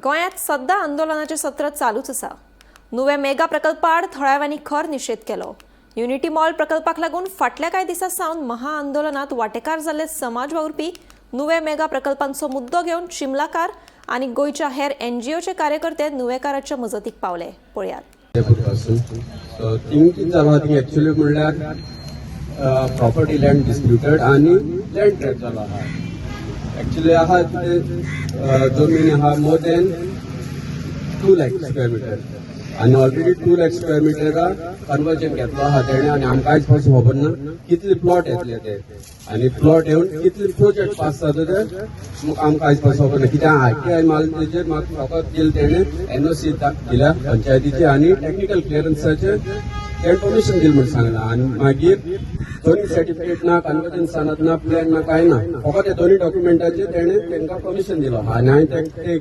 गोंयांत सद्दां आंदोलनाचें सत्र चालूच आसा. नुवें मेगा प्रकल्पा आड थळाव्यांनी खर निशेध केलो. युनिटी मॉल प्रकल्पाक लागून फाटल्या कांय दिसां सावन महाआंदोलनात वांटेकार जाल्ले समाज वावुरपी नुवें मेगा प्रकल्पांचो मुद्दो घेवन चिंबलाकार आनी गोंयच्या हेर एनजीओचे कार्यकर्ते नुवेकाराच्या मजतीक पावले. पळयात. जयपूर पासून. सो थिंग कितें जालां, थिंग एक्चुअली म्हणल्यार प्रॉपर्टी लँड डिस्प्युटेड आनी लँड ट्रॅप जालो आहा. एक्चुअली आहा कितें, जमीन आहा more than 2 lakh square meter आनी ऑलरेडी 2 लॅक स्क्वेअर मिटरा कन्वर्जन घेतलो आहा तेणे आनी आमकां आयज पासून खबर ना कितले प्लॉट येतले ते आनी प्लॉट येवन कितले प्रोजेक्ट पास जाता ते आमकां आयज पासून खबर ना. कित्याक आरटीआय मारले तेजेर म्हाका फकत दिले तेणे, एनओसी दिल्या पंचायतीचे आनी टॅक्निकल क्लियरन्साचे तेणे परमिशन दिल म्हूण सांगलां. आनी मागीर दोन्ही सर्टिफिकेट ना, कन्वर्जन सनद ना, प्लॅन ना, कांय ना. फकत ते दोन्ही डॉक्युमेंटाचे तेणे तांकां परमिशन दिलो. आनी हांवें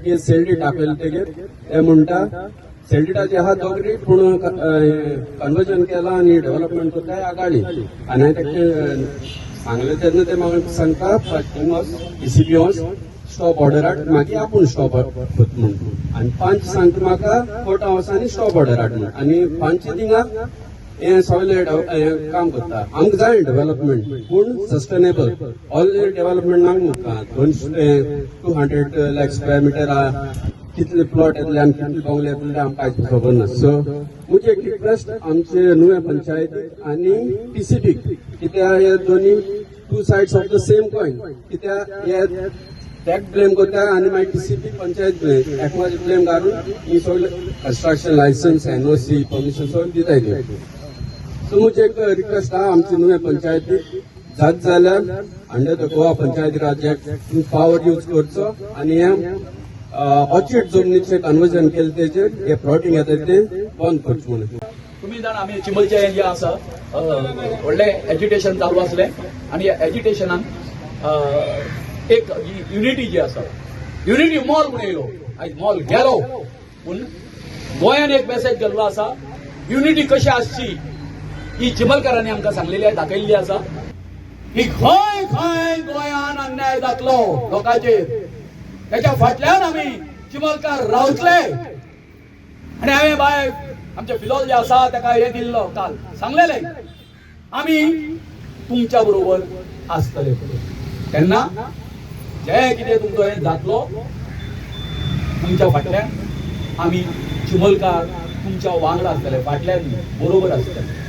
ते सेल डीड दाखयले तेगेर, ते म्हणटा सेल डीडाचे आहा दोगरी, पूण कन्वर्जन केलां आनी डेव्हलपमेंट करता आगाडी. आनी हांवें ताका सांगलें तेन्ना ते म्हाका सांगता, डीसीपी वच, स्टॉप ऑर्डर हाड, मागीर आपूण स्टॉप करता म्हूण. आनी पंच सांगता म्हाका कोर्टा वच आनी स्टॉप ऑर्डर हाड म्हूण. आनी पंच थिंगा हें सगळें हें काम करता. आमकां जाय डेव्हलपमेंट, पूण सस्टेनेबल. ऑल डेव्हलपमेंट नाका मुखार. 200 lakh square meter कितले प्लॉट येतले आनी कितले बंगले येतले ते आमकां आयज खबर ना. सो म्हजी एक रिक्वेस्ट आमचे नुवें पंचायतीक आनी टीसीपीक, कित्याक हे दोनी two sides of the same coin. कित्याक हे टॅक ब्लेम करता आनी मागीर टीसीपी, पंचायत ब्लेम, एकमाचे ब्लेम घालून ही सगळे कन्स्ट्रक्शन लायसन्स, एनओसी, परमिशन सगळें दिताय ते. सो म्हजी एक रिक्वेस्ट आहा आमचे नुवें पंचायतीक, जात जाल्यार under the Goa Panchayati Raj Act power use करचो आनी हे ऑर्चिड जमनीचे कन्वर्जन केले तेजेर हे प्लॉटिंग येता ते बंद करचें म्हणून. तुमी जाणा, आमी चिंबलचे हें जें आसा व्हडलें एजिटेशन चालू आसलें आनी ह्या एजिटेशनान एक युनिटी जी आसा, युनिटी मॉल म्हूण येयलो. आयज मॉल गेलो, पूण गोंयान एक मेसेज गेल्लो आसा. युनिटी कशी आसची ही चिंबलकारांनी आमकां सांगलेली आसा, दाखयल्ली आसा की खंय खंय गोंयान अन्याय जातलो लोकांचेर, त्याच्या फाटल्यान आमी चिंबलकार रावतले. आनी हांवें बाय आमचे फिलोल जे आसा ताका हे दिल्लो, काल सांगलेले, आमी तुमच्या बरोबर आसतले तेन्ना जे कितें तुमचो हें जातलो, तुमच्या फाटल्यान आमी चिंबलकार तुमच्या वांगडा आसतले, फाटल्यान न्ही, बरोबर आसतले.